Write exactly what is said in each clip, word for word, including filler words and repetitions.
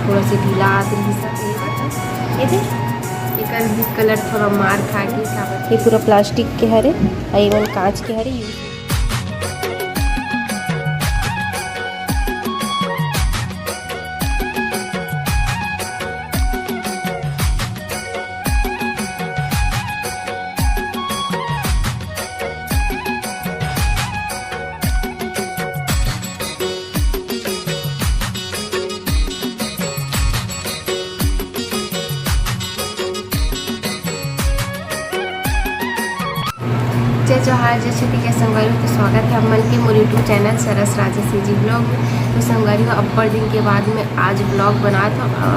थोड़ा से ढीला आत रहिस हे। ये दे, एकर भी कलर थोड़ा मार खा के, का ये पूरा प्लास्टिक के हरे, अउ ये मन कांच के हरे। जय जोहार, जय छत्तीसगढ़ संगवारी हो, तो स्वागत हे आप मन के मोर YouTube चैनल सरस राजसी जी ब्लॉग में। तो संगवारी हो, अब्बड़ दिन के बाद में आज ब्लॉग बनात हव। अ,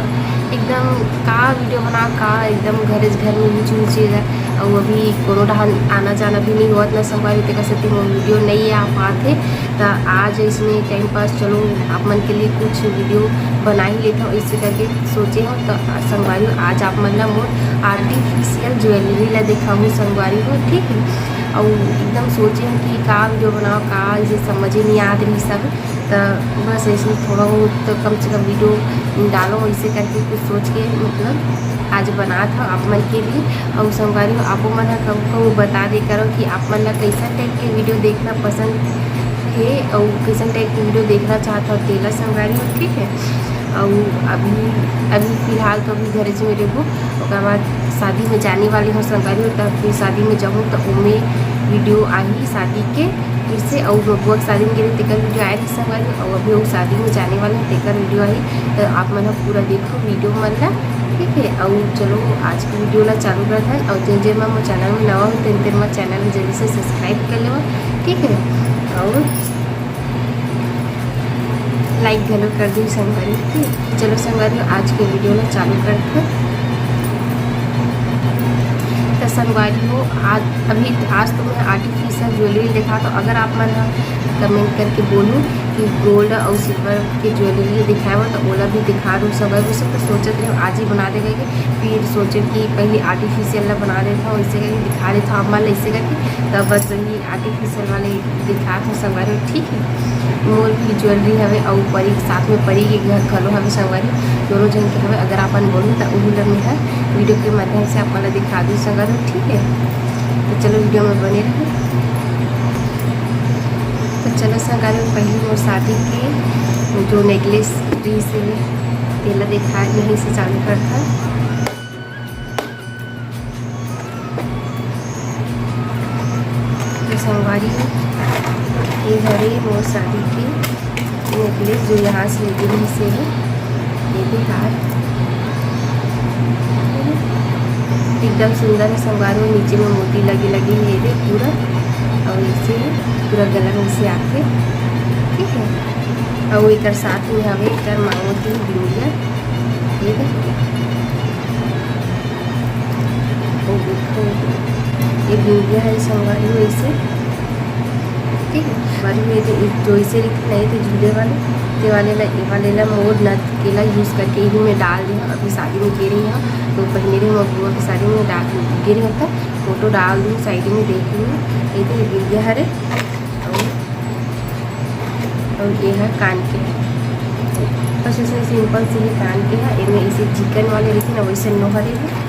एकदम का वीडियो बनाव, का एकदम घरे घर में भी चूल चीज हे, अउ अभी कोनो डहान आना जाना भी नहीं होवत ना संगवारी हो, तेकर सेती मोर वीडियो नहीं आ पात हे। त आज इसने टाइम पास, चलो आप मन के लिए कुछ वीडियो बना ही लेथव, इसे करके सोचे हव। त संगवारी हो, आज आप मन ला मोर आर्टिफिशियल ज्वेलरी ला देखाहूँ संगवारी हो, ठीक है। अउ एकदम सोचे हव कि का वीडियो बनाव, का इसे समझ ही नहीं आत रहिस हवे। त बस ऐसे थोड़ा बहुत तो कम से कम वीडियो डालो, ऐसे करके कुछ सोच के, मतलब, आज बनात हव आप मन के लिए। अउ संगवारी हो, आपो मन ह कहूँ कहूँ बता दे करो कि आप मन ला कैसन टाइप के वीडियो देखना पसंद हे अउ कैसन टाइप के वीडियो देखना चाहत हव, तेला संगवारी हो, ठीक है। अउ अभी, अभी फिलहाल तो अभी घरे में रहिबो, ओकर बाद शादी में जाने वाली हव संगवारी हो, तब फिर शादी में जाहूँ त ओमे वीडियो आही शादी के फिर से, अउ बबुआ के शादी में गे रहे, तेकर वीडियो आए रहिस संगवारी, अउ अभी वो शादी में जाने वाला हे, तेकर वीडियो आही, त आप मन ह पूरा देखो वीडियो मन ला, ठीक है। अउ चलो आज के वीडियो ला चालू करत हन, अउ जेन जेन मन मोर चैनल में नवा हो, तेन तेन मोर चैनल ला जल्दी से सब्सक्राइब कर लेवव, ठीक है। अउ लाइक घलो कर दू संगवारी, ठीक है। चलो संगवारी, आज के वीडियो ला चालू करत हन। त संगवारी हो, आज, अभी आज तो मैं आर्टिफिशियल ज्वेलरी दिखा, तो अगर आप मन ह कमेंट करके बोलू कि गोल्ड अउ सिल्वर के ज्वेलरी दिखाए बर, तो ओला भी दिखा दू संगवारी। वैसे तो सोचत रहे आज ही बना देवे के, फिर सोचे कि पहले आर्टिफिशियल ला बना देता हूँ, ऐसे करके दिखा देता हूँ आप मन ला, ऐसे करके। तब बस ये आर्टिफिशियल वाले दिखात हव संगवारी हो, ठीक है। मोर भी ज्वेलरी हवे अउ परी के साथ में, परी के घर घलो हवे संगवारी, दोनों झन के हवे। अगर आप मन बोलू त उही ला मैं ह वीडियो के माध्यम से आप मन ला दिखा दूँ संगवारी हो, ठीक है। तो चलो वीडियो में बने रहो। तो चलो संगवारी हो, पहले मोर शादी के जो नेकलेस पीस हे, तेला देखा, यहीं से चालू करत हन। तो संगवारी, ये हरे मोर शादी के नेकलेस, जो यहाँ से लेके रहिस हे, ये भी हार एकदम सुंदर हे संगवारी, नीचे में मोती लगे लगे हे, ये दे पूरा, अउ ऐसे पूरा गला में से आके, ठीक है। अउ एकर साथ में हवे एकर मांग मोती बिंदिया, ये दे। ओ देखो, ये बिंदिया हे संगवारी हो ऐसे, ठीक है। संगवारी हो, ये तो एक जो ऐसे रहिथे ना, ये तो झूले वाले, ये वाले ला, ये वाले ला मोर नथ के ला यूज़ करके यही में डाल दे हव। अभी शादी में गे रही हव, तो पहने रही हव, बुआ के शादी में डाल, गे रही हव, तो फोटो डाल दूँ, साइड में देख लू। ये तो ये बिंदिया हरे, अउ अउ ये ह कान के हे, बस ऐसे सिंपल से ही कान के हे। एमे ऐसे चिकन वाले रहिथे ना, वैसे नो हरे हे।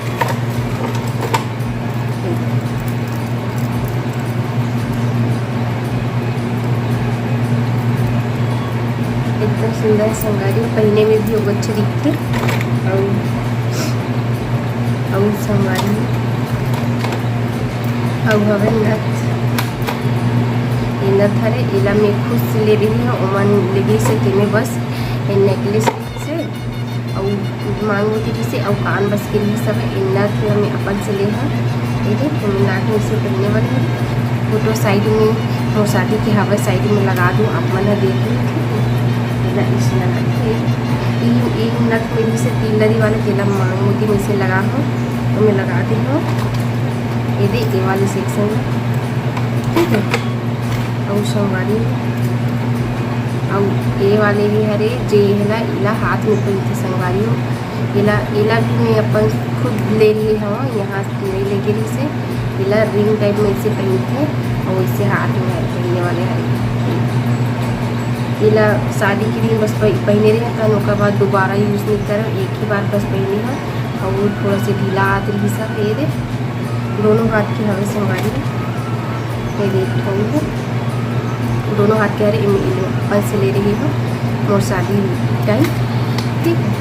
एकदम सुंदर संगवारी, पहने में भी अच्छा दिखथे। अउ, अउ संगवारी, अउ हवे नथ, ये नथ हरे, एला मैं खुद से ले रही हूँ, ओमन ले गई से तेमे बस ये नेकलेस से, अउ मांग मोती से, अउ कान बस के रही सब, ये नथ ला मैं अपन से ले हूँ। ये देख, नाक में से पहने वाले हैं, फोटो साइड में, मोर शादी के हवा साइड में लगा दूँ, आप मन ह देख लो, ठीक है। एला इस लगा के, ई, ई नथ में से तीन लरी वाले तेला मांग मोती में से लगा हूँ, तो मैं लगा दे हूँ। ये दे, ये वाले सेक्शन में, ठीक है। अउ संगवारी, अउ ये वाले भी हरे, जे एला, एला हाथ में पहिनथे संगवारी हो। एला, एला भी मैं अपन खुद ले लिए हव, यहाँ से नहीं लेके रही से। एला रिंग टाइप में इसे पहिनथे, अउ इसे हाथ में हरे पहिने वाले हरे। एला शादी के दिन बस पह-, पहिने रहे हन, ओकर बाद दोबारा use नहीं करव, एक ही बार बस पहिने हन। और थोड़ा से ढीला आत रहिस हे, ये दे दोनों हाथ के हवे संगवारी, ये दे एक ठो हे, दोनों हाथ के हरे, एमे एलो अपन से ले रहे हन मोर शादी टाइम, ठीक है।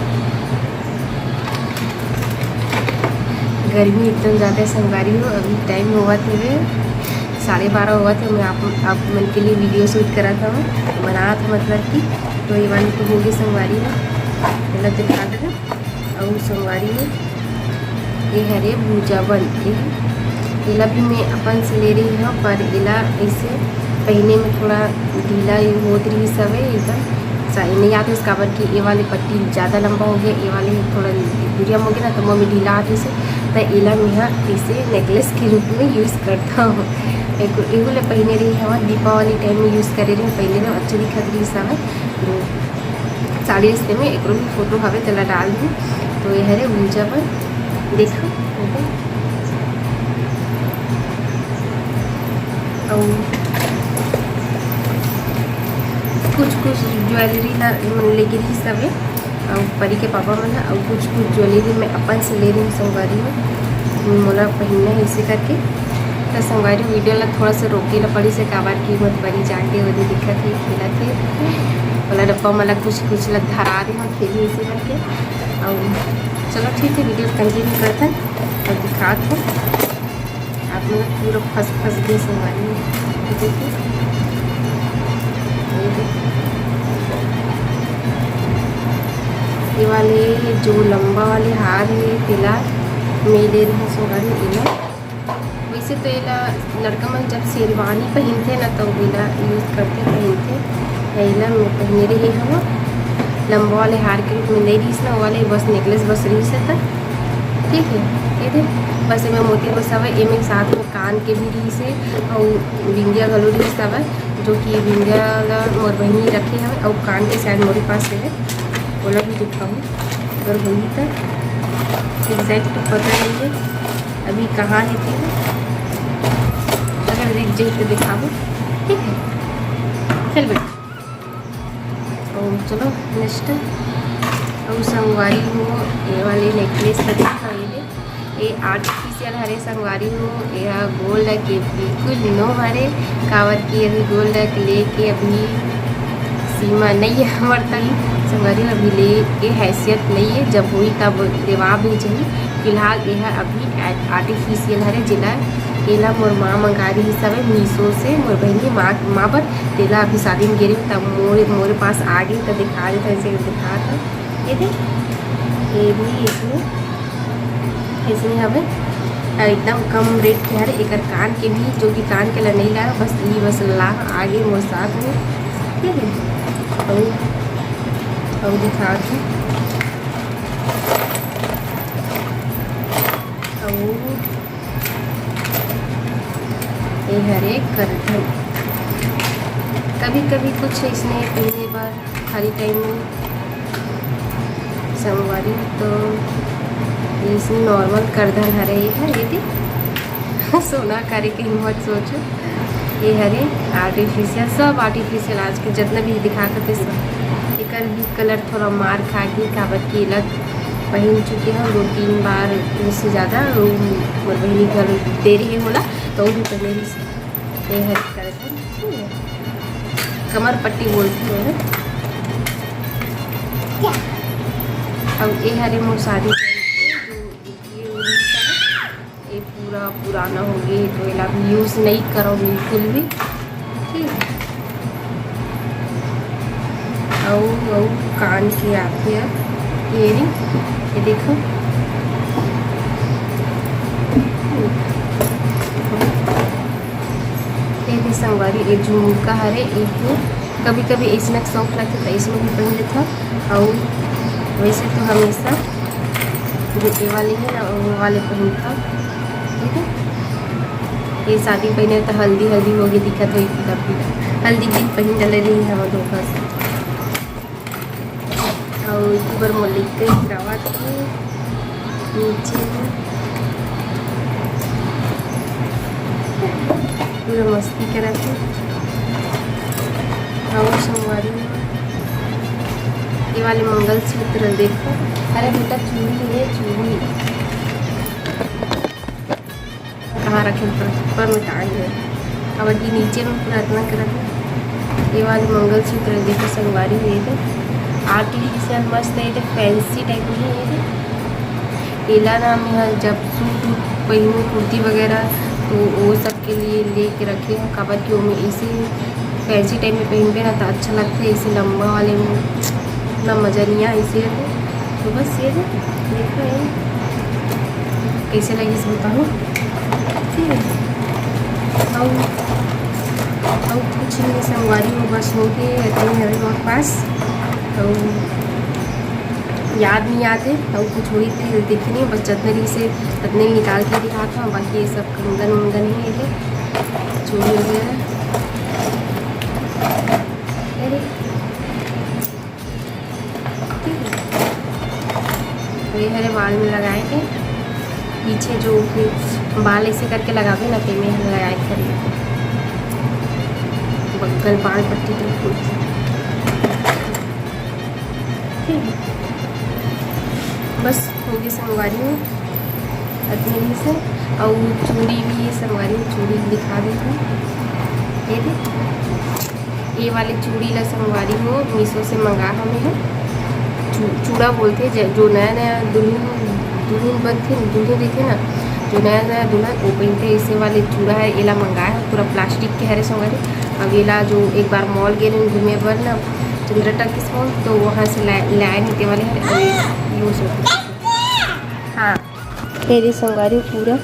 गर्मी एकदम ज़्यादा संगवारी हो, अभी टाइम होवत हवे साढ़े बारह होवत हे। मैं आप, आप मन के लिए वीडियो शूट करत हूँ, बनात हूँ मतलब कि, तो ये वाली तो होगे संगवारी हो, मतलब दिखा देना। और संगवारी हो, ये हरे भूजा बन, ये, एला भी मैं अपन से ले रही हूँ, पर एला ऐसे पहिने में थोड़ा ढीला होत रहिस हवे एकदम। सा-, नहीं आते, काबर कि ये वाले पट्टी ज़्यादा लंबा हो गया, ये वाले थोड़ा मीडियम हो गया ना, तो मोर में ढीला आते से, तो एला मैं हा इसे नेकलेस के रूप में यूज़ करता हूँ। एगो, एगो ले पहिने रही हूँ, दीपावली टाइम में यूज़ करे रही हूँ, पहले ना अच्छा दिखत रहिस हवे। तो साड़ी रिश्ते में एकरो भी फोटो हवे, तेला डाल दूँ। तो ये हरे भूजा बन, देखो, देखो। और कुछ कुछ ज्वेलरी ला मन लेके रहिस हवे, और परी के पापा मन ह, और कुछ कुछ ज्वेलरी मैं अपन से ले रही हूँ संगवारी हो, मोला पहिनना है इसे करके। तो संगवारी वीडियो ला थोड़ा सा रोके ला पड़ी से, काबर कि मोर परी जाके ओदे दिखत हे, खेलत हे, ओला डब्बा मन ला कुछ कुछ ला धरा दे, हम खेली इसे करके। और चलो ठीक है, वीडियो कंटिन्यू करथन और दिखात हूँ। आप लोग पूरा फंस फंस गए संगवारी में। ये देखिए, ये देखिए, ये वाले जो लंबा वाले हार है, तेला मैं ले रही हूँ संगवारी, एला। वैसे तो एला लड़का मन जब शेरवानी पहिनथे ना, तो एला यूज़ करथे, पहिनथे। एला मैं पहिने रहे हूँ, लंबा वाले हार के रूप में नहीं रहिस ना, वो वाले बस नेकलेस बस रहिस हे, त ठीक है। ये दे, बस एमे मोती बस हवे, एमे साथ में कान के भी रहिस हे, और बिंदिया घलो रहिस हवे, जो कि बिंदिया ला मोर बहिनी रखे हवे, और कान के शायद मोरे पास हे, ओला भी दिखाऊँ अगर होही त। एग्जैक्ट पता नहीं है अभी कहाँ है, ठीक है, अगर दिख जाए तो दिखाबो, ठीक है। चल बेटा, और चलो नेक्स्ट। और संगवारी हो, ये वाले नेकलेस का देखा, ये दे, ये आर्टिफिशियल हरे संगवारी हो, ये गोल्ड के बिल्कुल नो हरे, काबर कि अभी गोल्ड के लेके अभी सीमा नहीं है हमर तक संगवारी हो, अभी ले के हैसियत नहीं है, जब होई तब देवा भी जाही। फिलहाल ये अभी आर्टिफिशियल हरे, जेला एला मोर माँ मंगा रहिस हवे मीशो से, मोर बहिनी माँ, माँ बर। तेला अभी शादी में गे रही, तब मोरे, मोरे पास आ गई, तो दिखा देता, ऐसे दिखा था। ये देख, ये भी इसमें, इसमें हवे, और एकदम कम रेट के हरे। एकर कान के भी, जो कि कान के ला नहीं ला, बस ये बस ला आगे मोर साथ में, ठीक है। और, और दिखा दूँ, और ये हरे करधन। कभी कभी कुछ इसने पहने बार खाली टाइम में संगवारी, तो इसने नॉर्मल करधन हरे, ये है, ये थी सोना करे के हिम्मत सोचो। ये हरे आर्टिफिशियल, सब आर्टिफिशियल आज के जितना भी दिखा करते सब। एकर भी कलर थोड़ा मार खा गई, काबर कि एला पहिन चुके हैं दो तीन बार, उससे ज़्यादा। वो मोर बहिनी घर दे रही है होला, तो वो भी पहने रही से। ये हरे करधन, ठीक है, कमर पट्टी बोलती है। अब ये हरे मोर शादी का, जो ये उड़ीसा है, ये पूरा पुराना हो गया, तो एला भी यूज़ नहीं करो बिल्कुल भी, ठीक। अउ, अउ कान के आथे अब earring, ये देखो, ये भी संगवारी, ये झुमका हरे, एक कभी कभी ऐसना शौक लगथे, तो ऐसनो भी पहन लेथव। अउ वैसे तो हमेशा जो ये वाले है ना, वो वाले पहनथव, ठीक है। ये शादी पहने तो हल्दी हल्दी होगे दिखत होई, पूरा पूरा हल्दी के दिन पहन डले रही हम धोखा से। अउ ऊपर मोर लइका गिरावत हे नीचे में, पूरा मस्ती करत हे। और संगवारी, ये वाले मंगलसूत्र देखो। अरे बेटा, चूड़ी है, चूड़ी। कहाँ रखे? ऊपर, ऊपर में टांग है। अब ये नीचे में पूरा इतना कर रखे। ये वाले मंगलसूत्र देखो संगवारी, ये तो आर्टिफिशियल मस्त है, ये तो फैंसी टाइप में है। ये तो एला ना, मैं जब सूट वूट पहनूँ, कुर्ती वगैरह, तो वो सब के लिए लेके रखे हूँ, काबर कि ओमे ऐसे फैंसी टाइप में पहनबे ना, तो अच्छा लगता है। ऐसे लंबा वाले में इतना मज़ा नहीं आया, इसे तो, तो बस ये है, देखो ये कैसे लगी, इसे बताऊँ। ठीक है, और, और कुछ नहीं संगवारी हो, बस हो गए इतने हमारे पास। तो याद नहीं आते, तो कुछ वही थे, देखे नहीं, बस जितने रही से उतने निकाल के दिखाता हूँ। बाकी ये सब कंगन उंगन ही है, चूड़ी वगैरह। अरे, ठीक है। ये हरे बाल में लगाए थे, पीछे जो फिर बाल ऐसे करके लगावे ना, ते में लगाए थे बगल बाल पट्टी के फूल। ठीक है, बस हो गई संगवारी हूँ अतनी ही से। और चूड़ी भी संगवारी हूँ, चूड़ी भी दिखा देती हूँ। ये देख, ये वाली चूड़ी ला संगवारी हो, मीशो से मंगा हमें है। चू-, चूड़ा बोलते हैं, ज-, जो नया नया दुल्हन, दुल्हन बनते हैं, दुल्हन रहते ना, जो नया नया दुल्हन वो पहनते हैं, इसे वाले चूड़ा है, एला मंगाए है, पूरा प्लास्टिक के हरे संगवारी। अब एला जो एक बार मॉल गए रहे घूमे बर ना, चंद्रा टॉकीज मॉल, तो वहाँ से लाए, लाए नहीं ते वाले हरे, अभी यूज होते। हाँ, ये दे संगवारी पूरा,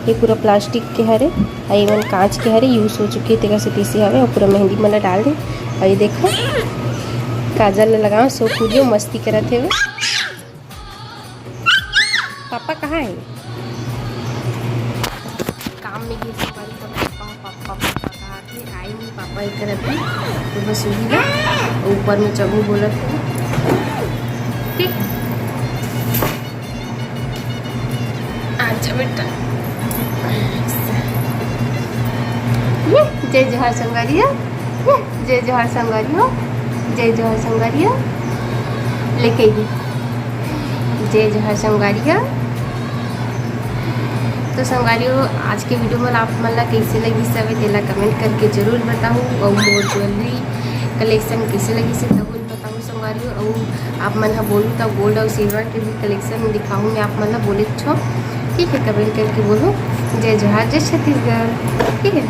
ये पूरा प्लास्टिक के हरे, अउ ये मन कांच के हरे, यूज हो चुके, तेकर से पीसे हवे, अउ पूरा मेहंदी मन ला डाल दे। अउ ये देखो, काजल ला लगाओ, सो पूरी मस्ती करत हेवे। पापा कहाँ है? काम में गिर से पानी, पापा, पापा, पापा कहा के आई नहीं, पापा एक तरफ ही, तो बस वही ना, ऊपर में चबू बोलत है। ठीक, अच्छा बेटा, ये जय जोहार संगवारी हो, ये जय जोहार संगवारी हो, जय जोहार संगवारी हो, लेके ये जय जोहार संगवारी हो। तो संगवारी हो, आज के वीडियो में आप मन ला कैसे लगी सब, तेला कमेंट करके जरूर बताहू। और मोर ज्वेलरी कलेक्शन कैसे लगी से तहू ल बताहू संगवारी हो। और आप मन ह बोलू तो गोल्ड और सिल्वर के भी कलेक्शन दिखाहू मैं आप मन ला, बोले छो। ठीक है, कमेंट करके बोलू। जय जोहार, जय छत्तीसगढ़। ठीक है।